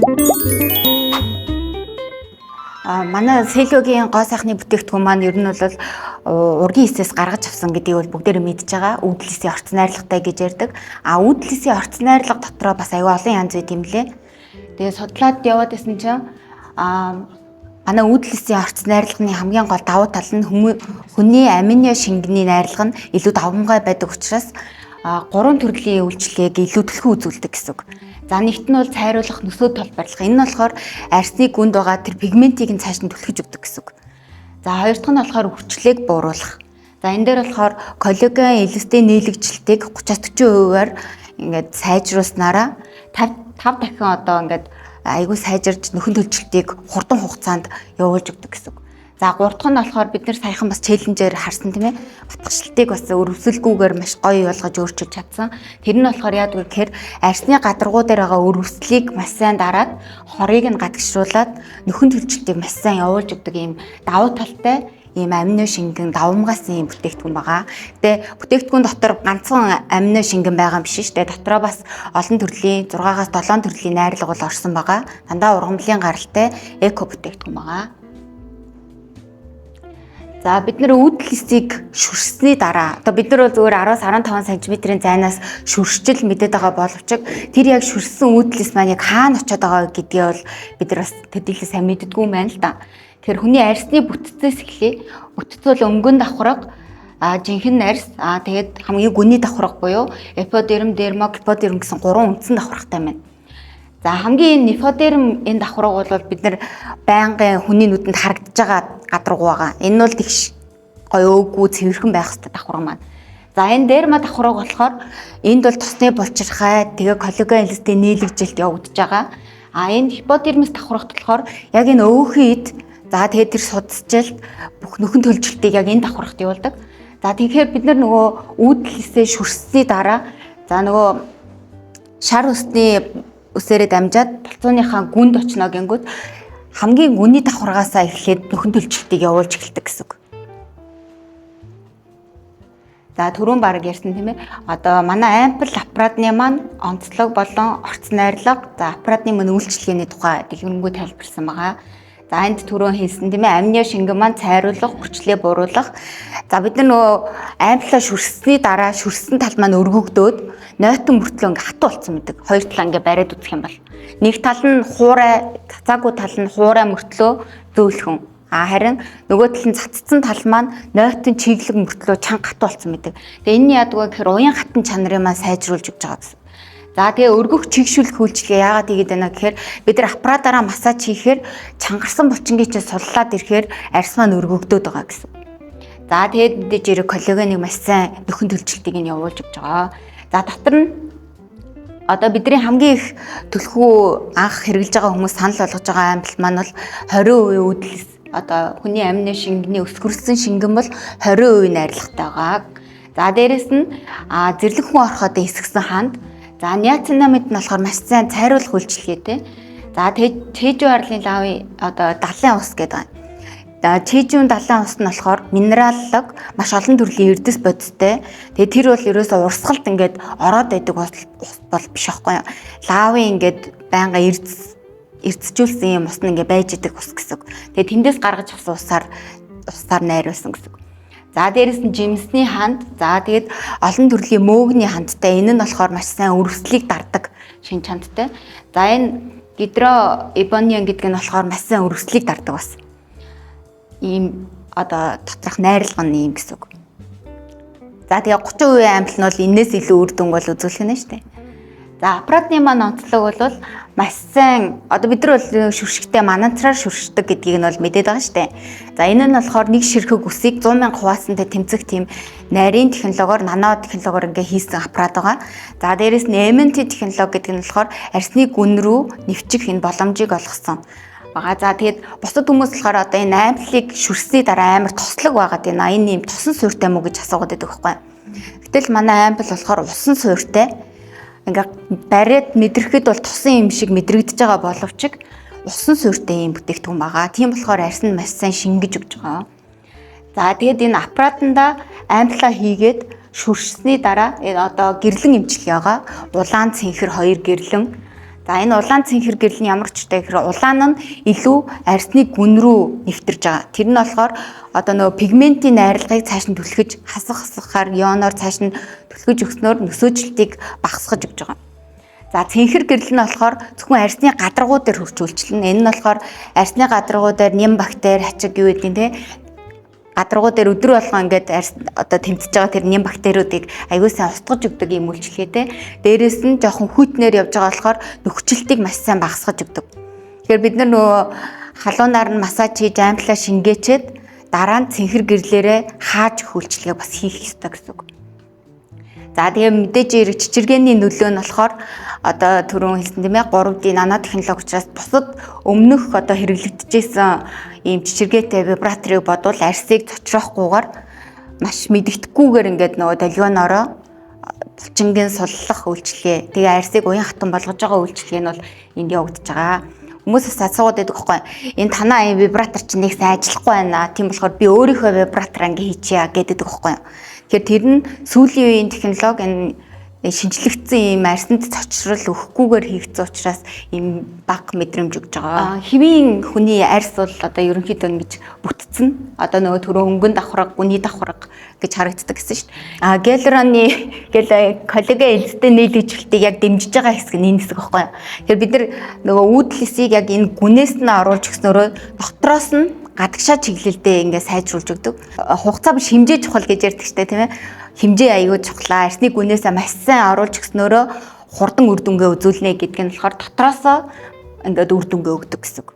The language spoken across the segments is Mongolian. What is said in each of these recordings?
Манай Селогийн гоо сайхны бүтээгдэхүүн маань ер нь бол ургийн эсээс гаргаж авсан гэдгийг бол бүгдээрээ мэдж байгаа. Үүдэл эсийн орц найрлагатай гэж ярьдаг. А үүдэл эсийн орц найрлага дотроо бас аюу олон янз байт юм лээ. Тэгээ судлаад яваад исэн чинь манай үүдэл эсийн орц найрлагын хамгийн гол давуу тал нь хүний амино шингэний найрлага нь илүү давамгай байдаг учраас гурван төрлийн үйлчлэгийг илүү түлхүү үзүүлдэг гэсэн үг. За нэгт нь бол цайруулах, нөсөө толборлох. Энэ нь болохоор арсны гүнд байгаа тэр пигментийг нь цааш нь түлхэж өгдөг гэсэн үг. За хоёр дахь нь болохоор хүчлээг бууруулах. За энэ дээр болохоор коллаген, эластин нийлэгчлэлтийг 30-40%-аар ингээд сайжруулснараа 5 дахин одоо ингээд айгүй сайжирж нөхөн төлжилтийг хурдан хугацаанд явуулж өгдөг гэсэн үг. За гурав дахь нь болохоор бид нэр саяхан бас челленжээр харсан тийм ээ. Батгшлтыг бас өрөвсөлгүйгээр маш гоё болгож өөрчилж чадсан. Тэр нь болохоор яадаг вэ гэхээр арсны гадаргуу дээр байгаа өрөвслийг маш сайн дараад хорыг нь гадагшруулад нөхөн төлжилтийг маш сайн явуулж өгдөг ийм давуу талтай ийм амино шингэн давамгаас ийм бүтээгдэхүүн байгаа. Гэтэ бүтээгдэхүүн дотор ганцхан амино шингэн байгаа юм биш шүү дээ. Дотроо бас олон төрлийн 6-аас 7 төрлийн найрлага бол орсон байгаа. Дандаа ургамлын гаралтай эко бүтээгдэхүүн байгаа. За бид нэр үүдэл эсийг шүршсэний дараа одоо бид нар бол зүгээр 10-15 см-ийн зайнаас шүршчил мэдээд байгаа боловч тэр яг шүршсэн үүдэл эс маань яг хаана очиод байгаа гэдгээ бол бид нар бас төдийлөн сайн мэддэггүй юм байна л да. Тэгэхээр хүний арьсны бүтцээс эхлэе. Бүтц бол өнгөн давхарга, жинхэнэ арьс, тэгээд хамгийн гүний давхарга буюу эподерм, дермо, гиподерм гэсэн гурван үндсэн давхаргатай байна. За хамгийн нефодерм энэ давхарга бол бид нар байнгын хүний нүдэнд харагдаж байгаа гадаргуу байгаа. Энэ нь бол тэгш гоё өөгүй цэвэрхэн байх хэрэгтэй давхарга маань. За энэ дерма давхарга болохоор энд бол тосны булчирхай, тэгээ коллаген эластин нийлэгжилт явагдаж байгаа. А энэ гиподермис давхаргат болохоор яг энэ өөхөн эд, за тэгээ тэр судасжилт бүх нөхөн төлжилтийг яг энэ давхаргат явуулдаг. За тэгэхээр бид нар нөгөө үүдэл эсээ шүршсэний дараа за нөгөө шар өсний үсээрээ дамжаад толцооныхаа гүнд очно гингүүд хамгийн гүний давхаргаасаа эхлээд нөхөн төлжилтийг явуулж эхэлдэг гэсэн үг. За түрүүн баг ярьсан тийм ээ. Одоо манай ампл аппаратны маань онцлог болон орц найрлага, за аппаратны мөн үйлчилгээний тухай дэлгэрэнгүй тайлбарласан байгаа. За энд түрүүн хэлсэн тийм ээ, амны шингэн маань цайруулах, хүчлээ бууруулах. За бид нар нөгөө амплаа шүршсэний дараа шүршсэн тал маань өргөгдөөд нойтон мөртлөө ингээ хатуу болсон мэдэг. Хоёр талаа ингээ бариад үзэх юм бол нэг тал нь хуурай, цацаагүй тал нь хуурай мөртлөө зөөлхөн. А харин нөгөө тал нь цацсан тал маань нойтон чиглэг мөртлөө чанга хатуу болсон мэдэг. Тэгээ энэ нь яадаг вэ гэхээр уян хатан чанарыг маань сайжруулж өгч байгаа гэсэн. За тэгээ өргөх чигшүүлэх үйлчилгээ яагаад хийгээд байна гэхээр бид нар аппаратаараа массаж хийхээр чангарсан булчингийн чинь суллаад ирэхээр арьс маань өргөгдөөд байгаа гэсэн. За тэгээд мэдээж хэрэг коллагеныг маш сайн нөхөн төлжилтийг нь явуулж өгч байгаа. За дотор нь одоо бидний хамгийн их түлхүү анх хэрэглэж байгаа хүмүүс санал болгож байгаа ампл маань бол 20% үүдэл одоо хүний амины шингэний өсгөрсөн шингэн бол 20% найрлагатай байгаа. За дээрэс нь зэрлэг хүн ороход эсгсэн ханд. За ниацинамид нь болохоор маш сайн цайруулах үйлчилгээтэй. За Чэжүү арлын лавын одоо далайн ус гэдэг. За Чэжүүн далайн ус нь болохоор минераллог маш олон төрлийн эрдэс бодистой. Тэгээ тэр бол ерөөсөө урсгалд ингээд ороод байдаг ус бол биш аахгүй юу. Лавын ингээд байнга эрдэсжүүлсэн юм ус нь ингээд байж идэг ус гэсэн. Тэгээ тэндээс гаргаж авсан усаар найруулсан гэсэн. За дээрэс нь жимсний ханд, за тэгээд олон төрлийн мөөгний хандтай. Энэ нь болохоор маш сайн өрөвслийг дардаг шин чандтай. За энэ гидро эбониан гэдэг нь болохоор маш сайн өрөвслийг дардаг бас. Ийм одоо доторх найрлага нь ийм гэсэн үг. За тэгээ 30% ампл нь бол энэс илүү үр дүнг бол үзүүлэх нь шүү дээ. За аппаратны маань онцлог бол маш сайн одоо бид нар бол шүршигтэй мананцраар шүршдэг гэдгийг нь бол мэдээд байгаа шүү дээ. За энэ нь болохоор нэг ширхэг үсийг 100 мянга хуваасантай тэмцэх тийм нарийн технологиор, нано технологиор ингээ хийсэн аппарат байгаа. За дээрэс нь MNT технологи гэдэг нь болохоор арсны гүн рүү нэвчих энэ боломжийг олгосон байгаа. За тэгээд бусад хүмүүс болохоор одоо энэ амплыг шүрсний дараа амар тослог байгаад байна. Энэ юм тосон суурьтай мүү гэж асуугаад байдаг байхгүй. Гэтэл манай ампл болохоор усан суурьтай. Ингээ бариад мэдрэхэд бол тосон юм шиг мэдрэгдэж байгаа боловч усан суурьтай юм бүтээгдэхүүн байгаа. Тийм болохоор арьс нь маш сайн шингэж өгч байгаа. За тэгээд энэ аппаратанда амплаа хийгээд шүршсэний дараа энэ одоо гэрлэн эмчилгээ байгаа. Улаан цэнхэр хоёр гэрлэн. За, энэ улаан цэнхэр гэрэл нь ямар учиртай гэхээр улаан нь илүү арьсны гүн рүү нэвтэрж байгаа. Тэр нь болохоор одоо нөгөө пигментийн найрлагыг цааш нь түлхэж, хасах хасахаар ионоор цааш нь түлхэж өгснөөр нөсөөчлөлтийг багасгаж өгч байгаа. За, цэнхэр гэрэл нь болохоор зөвхөн арьсны гадаргуу дээр хөрч үйлчилнэ. Энэ нь болохоор арьсны гадаргуу дээр ням бактери, хачиг юу гэдэг нь те, гадаргуу дээр өдөр болгон ингээд арьс одоо тэмцэж байгаа тэр ням бактериудыг аягүй сайн устгаж өгдөг юм үйлчилгээтэй. Дээрээс нь жоохон хүйтнээр явж байгаа болохоор нөхчлөлтийг маш сайн багасгаж өгдөг. Тэгэхээр бид нар нөгөө халуунаар нь массаж хийж, амплаа шингээчээд дараа нь цэнхэр гэрлээрээ хааж өгөх үйлчилгээ бас хийх ёстой гэсэн үг. За, тэгээ мэдээж хэрэг чичиргээний нөлөө нь болохоор одоо түрүүн хэлсэн тийм ээ, 3D нанотехнологи учраас бусад өмнөх одоо хэрэглэгдэжсэн ийм чичиргээтэй вибраторыг бодвол арьсыг цочроохгүйгээр, маш мэдэгдэхгүйгээр ингээд нөгөө долгионоороо булчингийн суллах үйлчилгээ, тэгээ арьсыг уян хатан болгож байгаа үйлчилгээ нь бол энд явагдаж байгаа. Хүмүүс бас асуугаад байдаг байхгүй. Энэ танаа ийм вибратор чинь нэг сайн ажиллахгүй байна. Тийм болохоор би өөрийнхөө вибратор анги хийчихье гэдэг байхгүй. Тэгэхээр тэр нь сүүлийн үеийн технологи, энэ шинжлэгдсэн ийм арьсанд цочрол өгөхгүйгээр хийгдсэн учраас ийм бага мэдрэмж өгж байгаа. Хэвийн хүний арьс бол одоо ерөнхийдөө ингэж бүтцэн. Одоо нөгөө түрүү өнгөн давхарга, гүний давхарга гэж харагддаг гэсэн шүү дээ. Гиалуроны гэл коллаген элзтэй нийлүүлэлтийг яг дэмжиж байгаа хэсэг нь энэ хэсэг байхгүй юу. Тэгэхээр бид нар нөгөө үүдэл эсийг яг энэ гүнээс нь оруулж өгснөөрөө дотроос нь гадагшаа чиглэлдээ ингээ сайжруулж өгдөг. Хугацаа биш, хэмжээ чухал гэж ярьдаг штэ, тийм ээ. Хэмжээ аягүй чухлаа. Арьсны гүнээсээ маш сайн оруулж өгснөөрөө хурдан үр дүнгээ үзүүлнэ гэдг нь болохоор дотроосоо ингээд үр дүнгээ өгдөг гэсэн үг.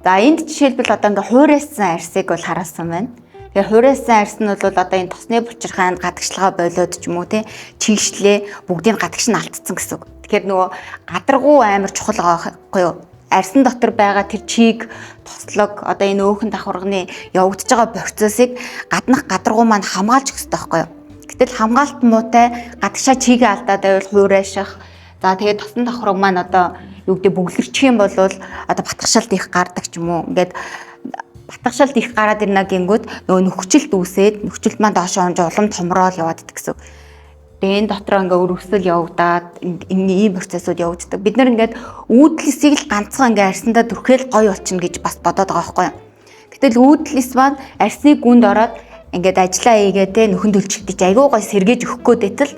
За, энд жишээлбэл одоо ингээ хуурайсан арьсыг бол хараасан байна. Тэгээ хуурайсан арьс нь бол одоо энэ тосны булчирхайнд гадагшлагаа болиод ч юм уу те, чигшлээ, бүгдийг гадагш нь алдсан гэсэн үг. Тэгэхээр нөгөө гадаргуу амар чухал байгаа байхгүй юу? Арьсан дотор байгаа тэр чиг, тослог, одоо энэ өөхөн давхарганы явагдаж байгаа процессыг гаднах гадаргуу маань хамгаалж өгөх ёстой байхгүй юу? Гэтэл хамгаалт муутай, гадагшаа чигээ алдаад байвал хуурайших. За, тэгээд тосон давхарга маань одоо юу гэдэг бөглөрчих юм бол одоо батгшаалт их гардаг ч юм уу. Ингээд батгшаалт их гараад ирнэ гингүүд нөгөө нөхчлөлт үүсээд, нөхчлөлт маань доошоо унж улам томроод яваад идэх гэсэн. Тэгээ энэ дотроо ингээ өрөвсөл явагдаад энэ ийм процессууд явагддаг. Бид нар ингээд үүдэл эсийг л ганцхан ингээ арьсандаа түрхээл гоё болчихно гэж бас бодоод байгаа байхгүй юу. Гэтэл үүдэл эс маань арьсны гүнд ороод ингээд ажиллаа хийгээ те, нөхөн төлчлөлтийг айгүй гоё сэргээж өгөх гээд байтал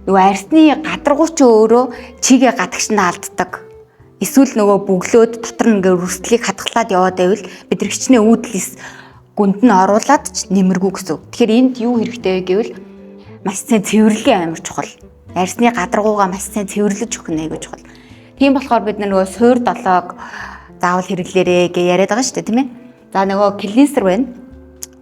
нөгөө арьсны гадаргуу ч өөрөө чигээ гадагш нь алддаг. Эсвэл нөгөө бөглөөд дотор нь ингээ өрсөлдлийг хадгалаад яваад байвал бид нар хичнээн үүдэл эс гүнд нь оруулаад ч нэмэргүй гэсэн. Тэгэхээр энд юу хэрэгтэй вэ гэвэл маш сайн цэвэрлэгээ амар чухал. Арьсны гадаргуугаа маш сайн цэвэрлэж өгөх нь айгүй чухал. Тийм болохоор бид нөгөө суур долоог заавал хэрэглээрэй гэж яриад байгаа шүү дээ, тийм ээ. За, нөгөө cleanser байна.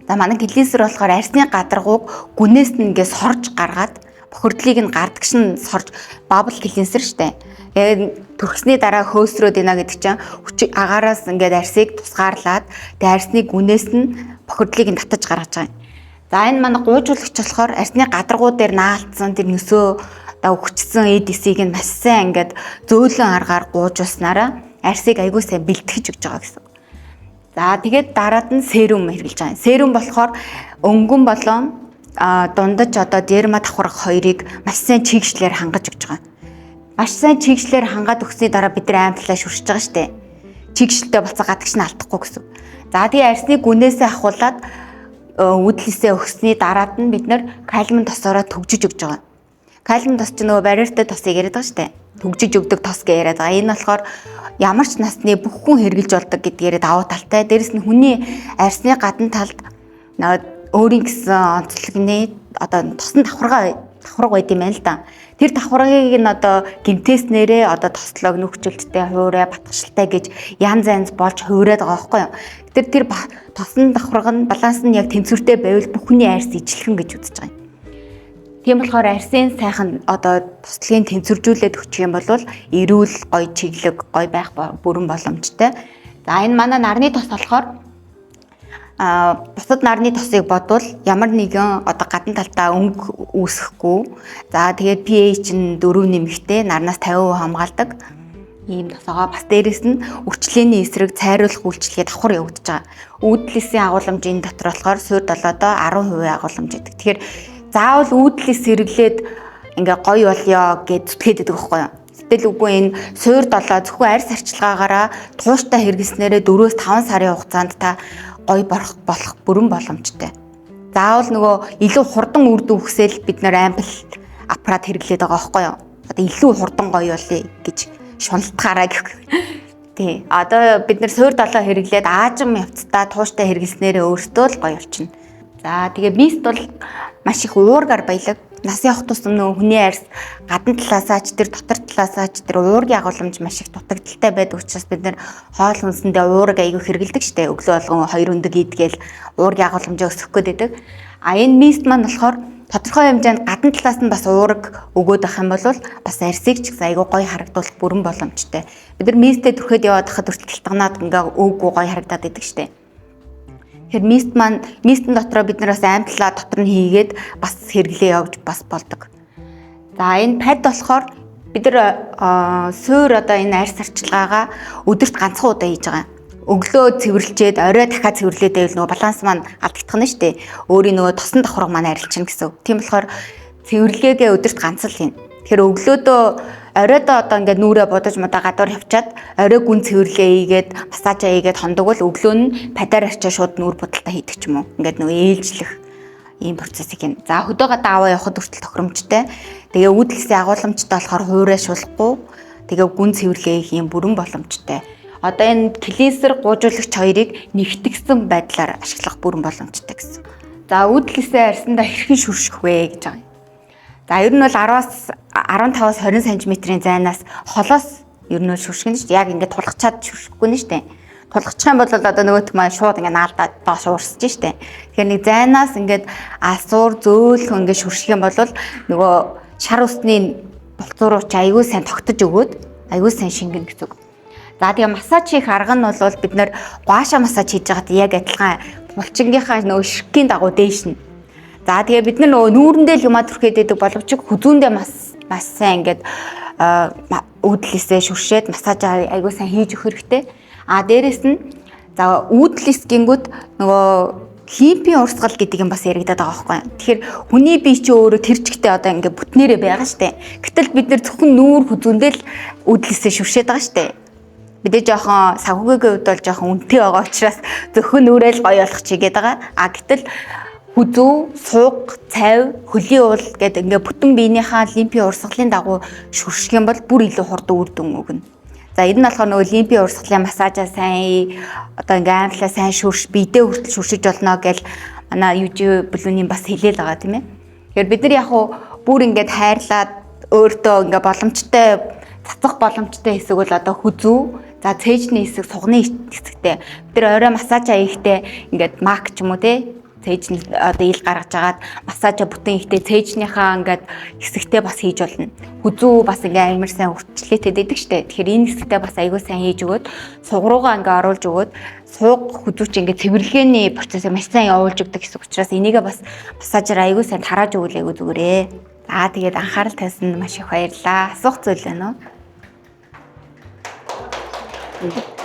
За, манай cleanser болохоор арьсны гадаргууг гүнээс нь ингээ сорж гаргаад, бохирдлыг нь гардагш нь сорж, bubble cleanser шүү дээ. Тэгээд түрхсний дараа хөөсрөөд байна гэдэг чинь хүч агаараас ингээд арьсыг тусгаарлаад, тэгээд арьсны гүнээс нь бохирдлыг нь татаж гаргаж байгаа юм. За, энэ манай гуйжуулагч болохоор арьсны гадаргуу дээр наалтсан тэр нөсөө одоо өгчсөн эд эсийг нь маш сайн ингээд зөөлөн аргаар гуйжуулснараа арьсыг айгүй сайн бэлтгэж өгч байгаа гэсэн. За, тэгээд дараад нь serum хэрэглэж байгаа юм. Serum болохоор өнгөн болон дундаж одоо дерма давхарга хоёрыг маш сайн чигшлэр хангаж өгч байгаа. Маш сайн чигшлэр хангаад өгсөний дараа бид нар амплаа шүршиж байгаа штэ. Чигшлэлтэй болцоо гадагш нь алдахгүй гэсэн. За, тэгээ арьсны гүнээсээ ахуулаад үүдэл эсээ өгсөний дараад нь бид нар калиум тосоороо түгжиж өгч байгаа. Калиум тос чинь нөгөө барьертай тосыг яриад байгаа штэ. Түгжиж өгдөг тос гэж яриад байгаа. Энэ болохоор ямар ч насны бүх хүн хэрэглэж болдог гэдгээрээ давуу талтай. Дээрэс нь хүний арьсны гадна талд өөрийн гэсэн онцлогны одоо тосон давхарга байд юм байна л да. Тэр давхаргыг нь одоо гэмтээснээрээ одоо тослог, нөхцөлттэй, хуурай, батгшилтай гэж янз янз болж хуурайд байгаа байхгүй юу. Тэр тосон давхарга нь баланс нь яг тэнцвэртэй байвал бүх хүний арьс ижилхэн гэж үзэж байгаа юм. Тийм болохоор арьсын сайхан одоо тослогийг тэнцвэржүүлээд өгчих юм бол эрүүл, гоё чиглэг, гоё байх бүрэн боломжтой. За, энэ манай нарны тос болохоор бусад нарны тосыг бодвол ямар нэгэн одоо гадна талдаа өнгө үүсэхгүй. За, тэгээд pH нь 4 нэмэгтэй, нарнаас 50% хамгаалдаг ийм тос байгаа. Бас дээрэс нь үрчлээний эсрэг цайруулах үйлчилгээ давхар явагдаж байгаа. Үүдэл эсийн агуулмж энэ дотор болохоор суур долоодоо 10% агуулмж байдаг. Тэгэхээр заавал үүдэл эс хэрэглээд ингээ гоё болёо гэж зүтгээд байдаг байхгүй юу? Гэтэл үгүй, энэ суур долоо зөвхөн арьс арчилгаагаараа тууштай хэрэглэснээрээ 4-5 сарын хугацаанд та гоё болох бүрэн боломжтой. Заавал нөгөө илүү хурдан үр дүн хүсэл бид нэр ампл аппарат хэрэглээд байгаа байхгүй юу? Одоо илүү хурдан гоё болъё гэж шуналтгаараа гэх. Тий. Одоо бид нэр суур долоо хэрэглээд аажим явцдаа тууштай хэрэглэснээрээ өөртөө л гоё болчихно. За, тэгээ mist бол маш их уургаар баялаг. Нас явах тусам нөгөө хүний арьс гадна талаасаа ч тэр, дотор талаасаа ч тэр уургийн агуулмж маш их дутагдалтай байдаг учраас бид нэр хоол хүнсэндээ уураг айгүй хэрэглэдэг штэ. Өглөө болгон хоёр өндөг идгээл уургийн агуулмжаа өсгөх гээд байдаг. А энэ mist маань болохоор тодорхой хэмжээнд гадна талаас нь бас уураг өгөөд ах юм бол бас арьсыг ч гэсэн айгүй гоё харагдуулах бүрэн боломжтой. Бид нар mist ээ түрхэд яваад хахад хүртэл гэлтганаад ингээ өөгүй гоё харагдаад байдаг штэ. Тэгэхээр mist маань, mist эн дотроо бид нар бас ампла дотор нь хийгээд бас хэрэглээ явж бас болдог. За, энэ pad болохоор бид нар суур одоо энэ арьс арчилгаагаа өдөрт ганцхан удаа хийж байгаа. Өглөө цэвэрлчээд орой дахиад цэвэрлээд байвал нөгөө баланс маань алдагдах нь шүү дээ. Өөрийн нөгөө тосон давхарга маань арилчихна гэсэн үг. Тийм болохоор цэвэрлэгээгээ өдөрт ганц л хийнэ. Тэгэхээр өглөөдөө, оройдоо одоо ингээд нүрээ будаж мудаа гадуур явчаад орой гүн цэвэрлээ хийгээд, массажаа хийгээд хондог бол өглөө нь pad аар арчаа шууд нүүр будалтаа хийдэг ч юм уу. Ингээд нөгөө ээлжлэх ийм процессыг хийнэ. За, хөдөө гадаа аваа явахад хүртэл тохиромжтой. Тэгээ үүдэлсийн агуулмжтай болохоор хуурай шулахгүй. Тэгээ гүн цэвэрлээ хийх юм бүрэн боломжтой. Одоо энэ cleanser, гуужуулагч хоёрыг нэгтгсэн байдлаар ашиглах бүрэн боломжтой гэсэн. За, үүдэлсээ арьсандаа хэрхэн шүрших вэ гэж байгаа юм. За, ер нь бол 10-аас 15-аас 20 см-ийн зайнаас холоос ер нь шүршгэн шүү дээ. Яг ингээд тулгачаад шүршихгүй нь шүү дээ. Тулгачих юм бол одоо нөгөөх маань шууд ингээд наалдаа доош уурсаж шүү дээ. Тэгэхээр нэг зайнаас ингээд алсуур зөөлхөн ингээд шүрших юм бол нөгөө шар усны булцуу руу чи аягүй сайн тогтож өгөөд аягүй сайн шингэн гэсэн үг. За, тэгээ массаж хийх арга нь бол бид нэр gua sha массаж хийж байгаад яг адилхан булчингийнхаа нөгөө ширхгийн дагуу дээш нь. За, тэгээ бид нар нөгөө нүүрэндээ л юмаа түрхээд байдаг боловч хүзүүндээ бас маш сайн ингээд үүдэлээсээ шүршээд массаж айгуу сайн хийж өгөх хэрэгтэй. А дээрэс нь, за, үүдэлс гингүүд нөгөө лимфийн урсгал гэдэг юм бас яригадаад байгаа байхгүй. Тэгэхээр хүний бие чи өөрөө тэр чигтээ одоо ингээд бүтнээрээ байгаа штэ. Гэтэл бид нар зөвхөн нүүр хүзүүндээ л үүдэлээсээ шүршээд байгаа штэ. Мэдээ жоохон санхүүгийн хувьд бол жоохон үнэтэй байгаа учраас зөвхөн нүрэл гоё болох чигээд байгаа. А гэтэл хүзүү, сууг, цайв, хөлийн уул гэдэг ингээ бүтэн биенийхээ лимфийн урсгалын дагуу шүрших юм бол бүр илүү хурдан үр дүн өгнө. За, энэ нь болохоор нөгөө лимфийн урсгалын массажаа сайн, одоо ингээ ампла сайн шүрш, биедээ хүртэл шүршиж болно гэл манай UG Blue-ийн бас хэлээл байгаа, тийм ээ. Тэгэхээр бид нар яг уу бүр ингээд хайрлаад өөртөө ингээ боломжтой, цацах боломжтой хэсэг бол одоо хүзүү, за, цээжний хэсэг, сугны хэсэгтэй. Бид нар орой массажаа хийхдээ ингээд мак ч юм уу те цээж одоо ил гаргаж агаад массажа бүтэн ихтэй цээжнийхаа ингээд хэсэгтээ бас хийж болно. Хүзүү бас ингээ амар сайн үрчлээтэй байдаг штэ. Тэгэхээр энэ хэсэгтээ бас айгүй сайн хийж өгөөд, суг руугаа ингээ оруулж өгөөд, сууг, хүзүү чи ингээ цэвэрлэгээний процессыг маш сайн явуулж өгдөг гэсэн учраас энийгээ бас массажаар айгүй сайн тарааж өгвөл айгүй зүгээрээ. За, тэгээд анхаарал тавьсанд маш их баярлалаа. Асуух зүйл байна уу?